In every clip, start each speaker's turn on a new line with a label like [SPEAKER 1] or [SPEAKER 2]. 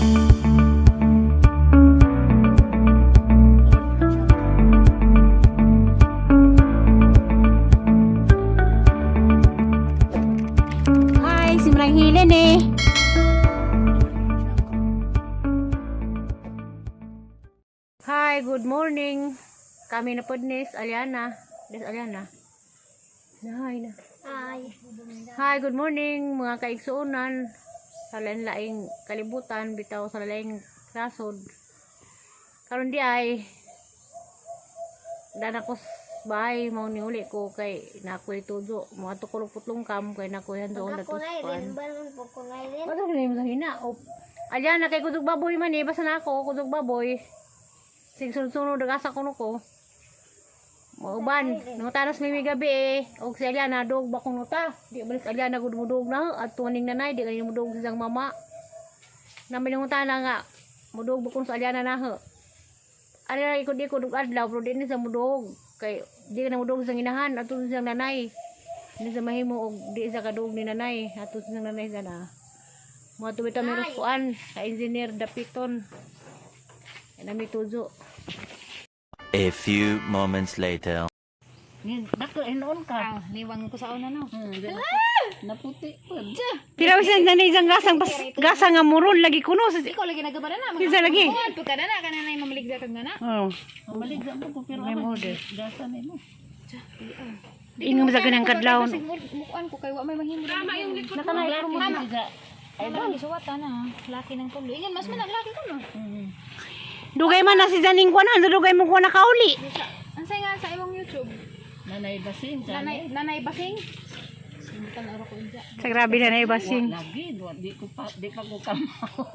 [SPEAKER 1] Hi, si Manang Hilen eh. Hi, good morning. Kami na pod nis Aliana. Des Aliana. Hi na.
[SPEAKER 2] Hi.
[SPEAKER 1] Hi, good morning mga kaigsuonan sa lain-laing kalibutan bitaw sa laing nasod. Karon di ay dana ko bahay mao ni uli ko kay nakoy tudo mo ato ko putlong kam kay nakoy handoon na
[SPEAKER 2] Ako na rin,
[SPEAKER 1] tuspan.
[SPEAKER 2] balon po ko na rin.
[SPEAKER 1] Basta na yung hina. O, Aliana kay kudog baboy man eh basta na ako kudog baboy. Sig sunod-sunod nagasa kuno ko. Mauban, nangutanas may gabi eh. Og si Aliana dog ba kuno ta? Di ba si Aliana gud mudog na at tuning nanay di kayo mudog sa isang mama. Namin nangutana nga mudog ba kuno sa Aliana na ho. Aliana ikod-ikod og adlaw pero di ni sa mudog kay di ka na mudog sa ginahan ato sa siyang nanay. Di sa mahimo og di sa kadug ni nanay ato sa siyang nanay sana. Mga tubita meron kuan ka engineer Dapiton. Nami tuzo.
[SPEAKER 3] A few moments later.
[SPEAKER 4] Dako hinuon ka.
[SPEAKER 5] Liwang ko sa una no.
[SPEAKER 4] Naputi po.
[SPEAKER 1] Tira sa nanay isang gasang pas gasa nga muron lagi kuno sa
[SPEAKER 5] Ikaw lagi nagabara na.
[SPEAKER 1] Kinsa lagi?
[SPEAKER 5] Kuan ka na na kana na mamaligya kag nga na.
[SPEAKER 1] Oh,
[SPEAKER 4] Mamaligya mo ko pero
[SPEAKER 1] may
[SPEAKER 4] ako.
[SPEAKER 1] order.
[SPEAKER 4] Gasa na mo.
[SPEAKER 1] Ingom sa ganang kadlawon.
[SPEAKER 5] Kasi mukuan ko kay wa may mahimo. Tama yung likod.
[SPEAKER 1] Nakanay ko mo.
[SPEAKER 5] Ay ba gisuwata na. Laki ng tulo. Ingan mas man ang laki ko no.
[SPEAKER 1] Dugay man na si Janing kuan, dugay mo kuan nakauli.
[SPEAKER 5] Unsay nga sa imong YouTube?
[SPEAKER 4] Nanay basing sa.
[SPEAKER 5] Nanay nanay basing. Simbutan na ko inja.
[SPEAKER 1] Sa grabe na nay basing.
[SPEAKER 4] Lagi di ko pa di pa ko kamaw.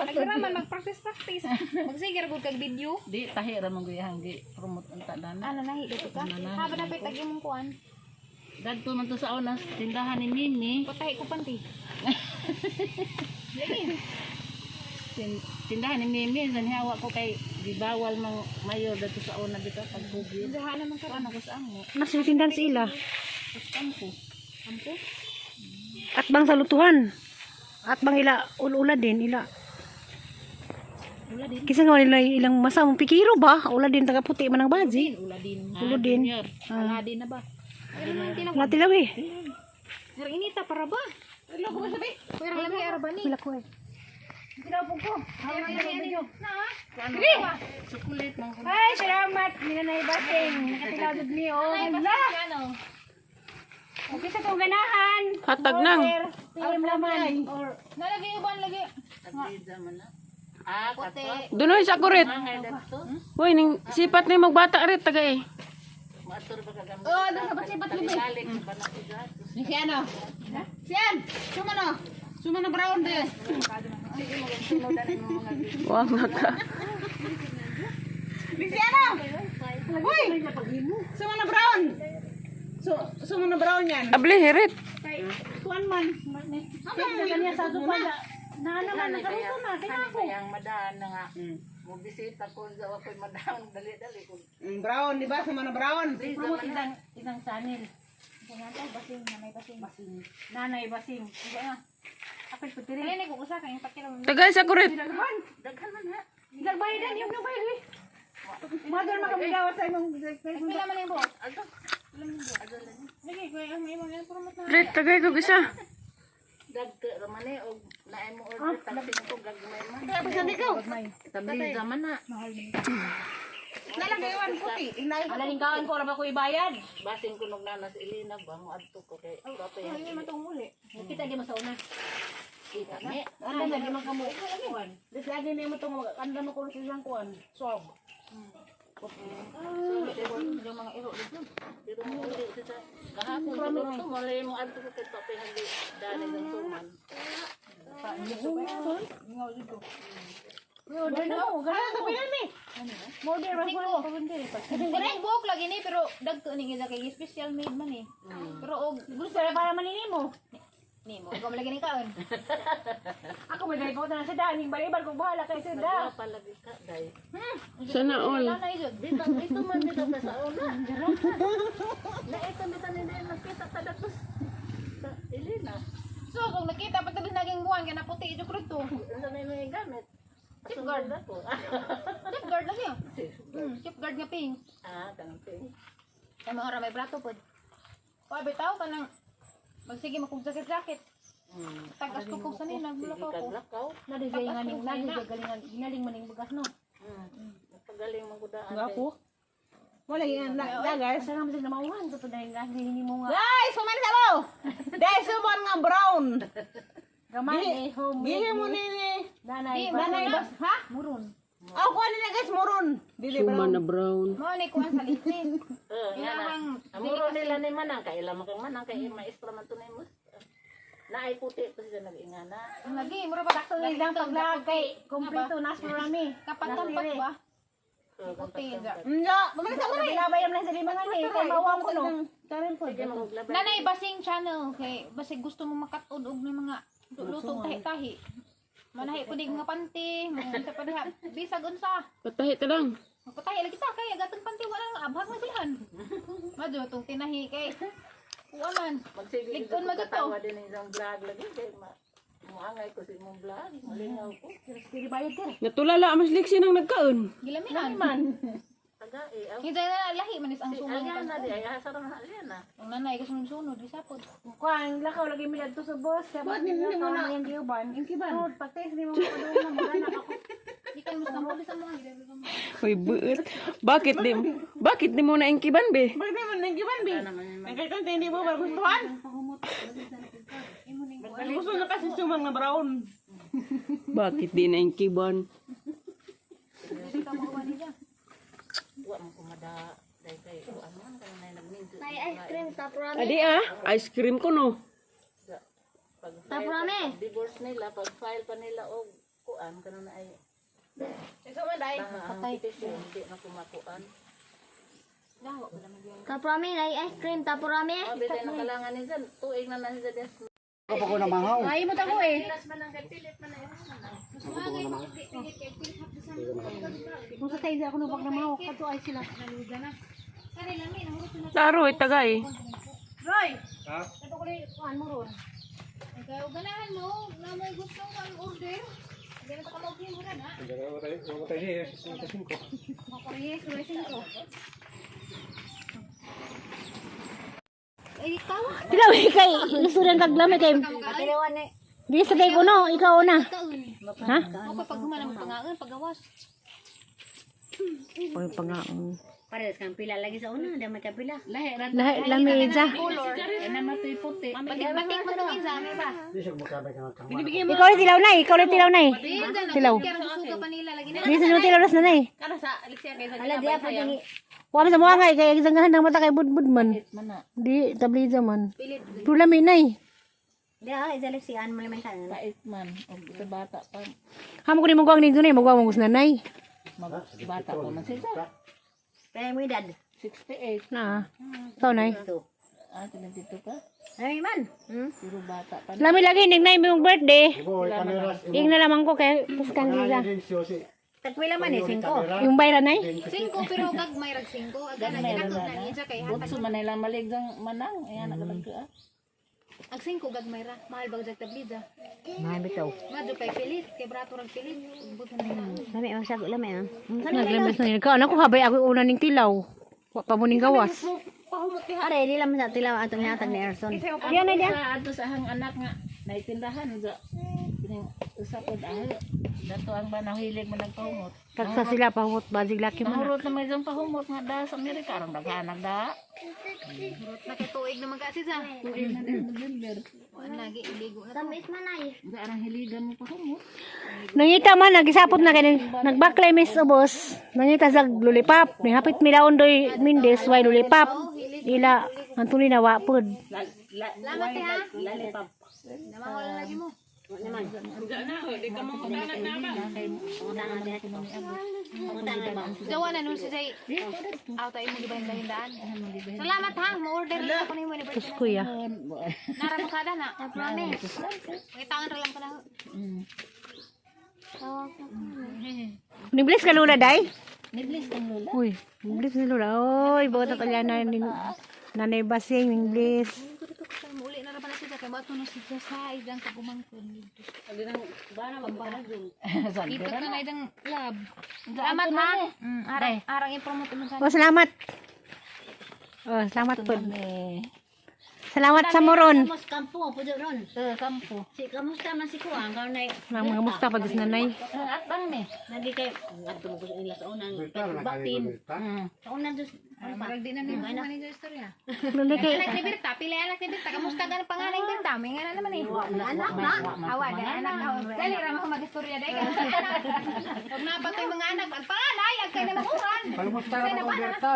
[SPEAKER 5] Nagaraman mag-practice practice. Magsige ra gud kag video.
[SPEAKER 4] Di tahi ra man guyang gi promote ang tanan.
[SPEAKER 5] Ah, nanahi dito ka. Ha ba dapat tag imong kuan?
[SPEAKER 4] Dagto man to sa una tindahan ni Mimi.
[SPEAKER 5] Patahi ko panty.
[SPEAKER 4] Tindahan ni Mimi san hawa ko kay gibawal mang mayor dito sa una dito pagbugi.
[SPEAKER 5] Injahan naman ka.
[SPEAKER 4] Ano ko sa amo?
[SPEAKER 1] Nasa tindahan sa ila.
[SPEAKER 4] Kampo.
[SPEAKER 5] Ampo.
[SPEAKER 1] At bang sa lutuhan. At bang ila ulula din ila.
[SPEAKER 4] Ula din.
[SPEAKER 1] Kisa nga nila ilang masa mong pikiro ba? Ula din taga puti man ang baji.
[SPEAKER 5] Ula din.
[SPEAKER 1] Ulo din.
[SPEAKER 5] Ala din na ba? Ano man tinang
[SPEAKER 1] Natilaw eh.
[SPEAKER 5] Pero inita para ba? Ano ko ba sabi? Pero lami ara ba ni?
[SPEAKER 1] Wala ko eh.
[SPEAKER 5] Na.
[SPEAKER 4] Sukulit man ko.
[SPEAKER 1] Ay, salamat. Ni Nanay Basing. Nakatilaw jud ni oh. Hala.
[SPEAKER 5] Ano?
[SPEAKER 1] Okay sa kong ganahan.
[SPEAKER 6] Hatag nang.
[SPEAKER 1] PM laman. Or
[SPEAKER 5] Nalagi uban lagi.
[SPEAKER 4] Tagdida man na. Ah, kato.
[SPEAKER 6] Dunoy sa kurit.
[SPEAKER 4] Mangay dagto.
[SPEAKER 6] Hoy, ning sipat ni magbata rit taga eh.
[SPEAKER 4] Maatur ba kagamit?
[SPEAKER 5] Oh, doon sa sipat libre.
[SPEAKER 4] Balik ba na ko dyan?
[SPEAKER 5] Ni si ano? Si An! Sumano! Sumano brown de.
[SPEAKER 6] Wag na ka.
[SPEAKER 5] Ni si ano? Uy! Sumano brown! Sumano brown yan.
[SPEAKER 6] Abli hirit.
[SPEAKER 1] kuan man. Sa kanya sa dupa na. Na naman nakaluto na kaya ako.
[SPEAKER 4] Kayang madaan na nga. Mo bisita ko sa ako'y madaan dali-dali ko.
[SPEAKER 5] Brown, di ba? Sumano brown.
[SPEAKER 1] Promote isang isang channel. Basing, nanay basing. Basing. Nanay basing. Apil ko diri.
[SPEAKER 5] Ay, nag-uusa ka yung pakiram.
[SPEAKER 6] Tagay sa kurit.
[SPEAKER 4] Daghan man ha.
[SPEAKER 1] Nagbayadan yung nagbayad eh. Mother makamigawa sa imong
[SPEAKER 5] Pila man yung buhok?
[SPEAKER 1] Lagi ko ang imong promote na.
[SPEAKER 6] Rit tagay kog isa.
[SPEAKER 4] Dagto ra man eh og naay mo order taxi ko gagmay man. Tabi zaman na.
[SPEAKER 5] Nalagay wan puti.
[SPEAKER 1] Alaning kaon ko ra ba ko ibayad?
[SPEAKER 4] Basin ko nung nanas Elena ba mo adto ko kay pape.
[SPEAKER 5] Ay, matong uli.
[SPEAKER 1] Kita di mo sa una.
[SPEAKER 4] Kita ni.
[SPEAKER 1] Anda lagi man kamo. Des lagi ni mo tong anda mo ko sa isang kuan. Swab.
[SPEAKER 5] Yung mga iro dito.
[SPEAKER 4] Pero mo uli sa kahapon ko to malay mo adto ko kay pape hagi dali ng suman.
[SPEAKER 1] Order na ko. Gana ko pinami. Order ba ko?
[SPEAKER 5] Kanang buhok lagi ni pero dagko ni isa kay special made man eh. Pero og
[SPEAKER 1] Gusto ra para manini mo.
[SPEAKER 5] nimo ikaw man lagi ni kaon.
[SPEAKER 1] Ako may dahil ko na sa daning balibal ko bahala kay sa da.
[SPEAKER 4] Palagi ka dai.
[SPEAKER 6] Sana all.
[SPEAKER 5] Nanay jud.
[SPEAKER 4] Dito dito man dito ka sa una. Na ito dito ni nagkita ta datos sa Elena.
[SPEAKER 2] So, kung nakita pa tabi naging buwan kay naputi jud ko dito.
[SPEAKER 4] Unsa may mga gamit?
[SPEAKER 2] Safeguard.
[SPEAKER 4] Ako.
[SPEAKER 2] Safeguard lang niya. Safeguard nga pink.
[SPEAKER 4] Ah, kanang pink.
[SPEAKER 2] Kay mga ora may brato pod. Wa bitaw kanang magsige makog jacket-jacket. Tagas ko kung sanay nagmulakaw ko.
[SPEAKER 4] Kaglakaw.
[SPEAKER 1] Nadigay nga ning nadigay galingan ginaling maning bagas no.
[SPEAKER 4] Pagaling mo kudaan.
[SPEAKER 5] Ako. Wala yan la, guys.
[SPEAKER 1] Sa naman sila mauhan to dahil kasi hindi mo nga.
[SPEAKER 5] Guys, pamalit sa mo. Dahil suman nga brown.
[SPEAKER 1] Gamay eh home.
[SPEAKER 5] Gihi mo nini.
[SPEAKER 1] Nanay,
[SPEAKER 5] Nanay bas, ha?
[SPEAKER 2] Muron.
[SPEAKER 5] Ako kuha nila guys, moron. Dili
[SPEAKER 6] Suma
[SPEAKER 5] brown.
[SPEAKER 6] na brown.
[SPEAKER 2] Mao ni kuan sa litid.
[SPEAKER 4] Eh, nga na.
[SPEAKER 2] Ilahang
[SPEAKER 4] Amuro nila ni manang kay ila makang manang kay maestra man to nimo. Naay puti pa sila nag-ingana.
[SPEAKER 2] Lagi mura ba
[SPEAKER 1] Sakto lang paglag kay kompleto nas rami.
[SPEAKER 2] Kapat-kampat ba? Puti ja.
[SPEAKER 5] Nya, pamalit sa mo ni.
[SPEAKER 1] Labay naman sa lima nga ni kay mawang ko no.
[SPEAKER 2] Nanay Basing channel kay basig gusto mo makat-on og ng mga lutong tahi-tahi. Manahi pud nga panty, mga sa pa diha. Bisag unsa.
[SPEAKER 6] Patahi ta lang.
[SPEAKER 2] Magpatahi lagi ta kay agatong panty wala nang abhag man bilhan. Madyo tong tinahi kay kuha man.
[SPEAKER 4] Magsige
[SPEAKER 2] Ligton
[SPEAKER 4] ko
[SPEAKER 2] man to.
[SPEAKER 4] katawa din ang isang vlog lagi kay ma muangay ko sa imong vlog. Malingaw ko.
[SPEAKER 6] Natulala mas liksi nang nagkaon.
[SPEAKER 2] Gilamian.
[SPEAKER 4] Taga eh. Aw,
[SPEAKER 2] Hindi na lahi man is ang
[SPEAKER 4] si
[SPEAKER 2] sumang
[SPEAKER 4] Aliana di ay asa ra na Aliana.
[SPEAKER 2] Ang nanay ko sunod-sunod di sapod.
[SPEAKER 1] Kuan lakaw lagi mi adto sa boss kay
[SPEAKER 5] Ba't hindi mo na?
[SPEAKER 1] Ang giuban.
[SPEAKER 5] Ingkiban.
[SPEAKER 1] Tungod pag-taste ni mo padung mo na ako.
[SPEAKER 2] Di kan mas kampo sa mga
[SPEAKER 6] Uy, buot. Bakit di mo na ingkiban be?
[SPEAKER 5] Bakit naman nangkiban bi? Nagkakanta hindi mo ba gustuhan? Gusto na kasi sumang nga brown.
[SPEAKER 6] Bakit di na ingkiban?
[SPEAKER 4] Wa man kumada dai kay kuan man kanang nagminto.
[SPEAKER 7] May ice cream sa prami.
[SPEAKER 6] Adi ah, ice cream ko no.
[SPEAKER 4] Pag
[SPEAKER 7] Taprame.
[SPEAKER 4] pag divorce nila, pag file pa nila og kuan kanang na ay
[SPEAKER 5] Ikaw man dai.
[SPEAKER 4] ang petition hindi na kumakuan.
[SPEAKER 7] Taprami, may ice cream. Taprami.
[SPEAKER 4] Ah, bitay na kalangan ni Zan, tuig na na siya des.
[SPEAKER 1] Ay mo ta ko eh. Kung sa tayo ako nubag na mahawak kadto ay sila.
[SPEAKER 6] Laro eh, tagay.
[SPEAKER 1] Roy. Ha? Ito ko ni kuan mo ron.
[SPEAKER 2] Kaya ganahan mo, na may gusto ang order. Hindi na ka mo na.
[SPEAKER 1] Makuriyes, racing ko.
[SPEAKER 7] Ay, ikaw.
[SPEAKER 1] Tilaw kay gusto rin kaglami kay. Di sa kay kuno, ikaw una. Ha?
[SPEAKER 2] Mo kapag human ang pangaon, pagawas.
[SPEAKER 1] Pag pangaon.
[SPEAKER 7] Pares kang pila lagi sa una, dami ka pila.
[SPEAKER 1] Lahi lami sa.
[SPEAKER 2] Batik-batik mo tong isa.
[SPEAKER 1] Ikaw rin tilaw na, ikaw rin tilaw na eh. Tilaw.
[SPEAKER 2] Kaya gusto pa nila lagi na.
[SPEAKER 1] Di sa tilaw nas na na eh.
[SPEAKER 5] Kana sa Alexia kay sa
[SPEAKER 7] Ala, diya pa dingi.
[SPEAKER 1] Wa man sa mga kay kay isang ng mata kay budbud man. Di tabliza man. Pero lami na eh.
[SPEAKER 7] Diya, isa leksian mo naman tayo.
[SPEAKER 4] Pait man og sa bata pa.
[SPEAKER 1] Hamo ko ni mugwang ni dunay mugwang mo nanay.
[SPEAKER 4] Mag bata pa man siya.
[SPEAKER 7] Kaya mo edad.
[SPEAKER 4] 68.
[SPEAKER 1] Na. Ikaw nay.
[SPEAKER 4] Ah, 72 ka.
[SPEAKER 7] Ay, man.
[SPEAKER 4] Pero bata pa.
[SPEAKER 1] Lami lagi ning nay mong birthday. Ing na lamang ko kay puskan sila.
[SPEAKER 7] Tagpila man eh, singko.
[SPEAKER 1] Yung bayra nay.
[SPEAKER 2] Singko pero gagmay rag singko. Aga na ginatod na niya kay hatag.
[SPEAKER 4] Bunso man nila maligang manang. Ayan, nakatagka.
[SPEAKER 2] Ag singko gagmay ra. Mahal bag jag tablida.
[SPEAKER 7] Mahal bitaw.
[SPEAKER 2] Madyo kay pilit, kay brato rag pilit. Umbot na nila.
[SPEAKER 7] Lami, ang sago, lami ah.
[SPEAKER 1] Naglamas na ikaw. Ano ko habay ako una ning tilaw. Wa pa mo ning gawas.
[SPEAKER 7] Are, di lang sa tilaw atong hatag ni Erson.
[SPEAKER 1] Diyan na diyan.
[SPEAKER 4] Sa ato sa ahang anak nga naitindahan sa kining usa pod ayo. Dato ang banahilig man nagpahumot.
[SPEAKER 1] Tagsa sila pahumot basig laki man.
[SPEAKER 4] Nahurot na may isang pahumot nga da sa Amerika aron daghanag da.
[SPEAKER 2] Na kay tuig naman kasi sa.
[SPEAKER 4] Tuig na din November.
[SPEAKER 2] Wala lagi iligo na.
[SPEAKER 7] Samit man ay.
[SPEAKER 4] Sa arang hiligan mo pahumot.
[SPEAKER 1] Nangita man nagisapot na kay nagbaklay mis ubos. Nangita sa lulipap. Nihapit milaon doy Mindes way lulipap. Ila Antoni na wa pod.
[SPEAKER 2] Salamat ha. Namahol lagi mo. Jawa na nun si Jay. Aw tayo mo gibahin daan. Salamat ha. Mo-order lang ako nimo ni
[SPEAKER 1] Tus kuya.
[SPEAKER 2] Nara mo kada na.
[SPEAKER 7] Promise.
[SPEAKER 2] Ngitangan ra lang pa na.
[SPEAKER 1] Niblis ka lula day?
[SPEAKER 4] Niblis kang lula.
[SPEAKER 1] Uy, niblis ni lula. Oy, bawat talyana ning nanay basing niblis.
[SPEAKER 2] Muli na ra pa na siya kay mo Ato na si Jasa idang kagumangkon dito. Ipot na na idang lab. Salamat ha. Arang arang i-promote mo sa.
[SPEAKER 1] Oh, salamat. Oh, salamat po. Salamat sa moron.
[SPEAKER 7] Mas kampo po ron.
[SPEAKER 4] Kampo.
[SPEAKER 7] Si kamusta man si Kuang karon nay.
[SPEAKER 1] Mga musta pag nanay.
[SPEAKER 4] Atang ni.
[SPEAKER 7] Lagi kay ngadto mo ko sa ila sa unang baktin. Sa unang dus ano pa?
[SPEAKER 2] Murag di na nimo man sa istorya.
[SPEAKER 1] Nanay kay
[SPEAKER 2] Anak ni Berta, pila anak ni Berta. Kamusta ka ng panganay Berta? May nga na naman eh.
[SPEAKER 7] Anak na.
[SPEAKER 2] Awa, di anak. Dali ra mo mag-istorya dai. Anak. Huwag na pa to'y mga anak. Ang panganay, ang kay na makuhan.
[SPEAKER 8] Kamusta ka na Berta?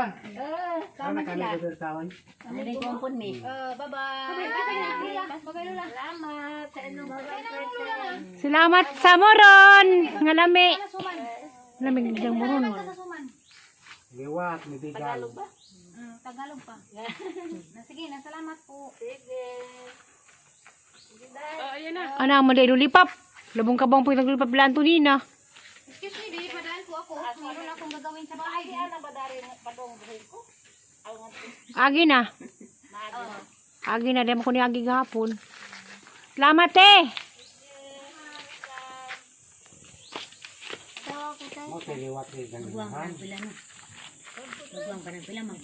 [SPEAKER 8] Ano ka na Bertawan?
[SPEAKER 7] Dali kompon mi.
[SPEAKER 2] Bye-bye. Bye-bye, Lola.
[SPEAKER 4] Salamat sa inyong
[SPEAKER 1] Salamat sa moron. Nga lami.
[SPEAKER 2] Suman.
[SPEAKER 1] Lami gidang moron.
[SPEAKER 2] Salamat ka sa suman.
[SPEAKER 8] Liwat, ni Bigal.
[SPEAKER 2] Tagalog pa. Na, sige, na salamat po.
[SPEAKER 1] Ana mo dai lulipap. Labong kabang po yung lulipap lang nina.
[SPEAKER 2] Excuse me, di padaan po ako. Meron akong gagawin sa bahay.
[SPEAKER 1] Agi na. Agi na, di mo ko ni agi gahapon. Salamat eh.
[SPEAKER 8] Mo kay liwat ni Ganginahan.
[SPEAKER 7] Pila no. Magwang pa ng pila mag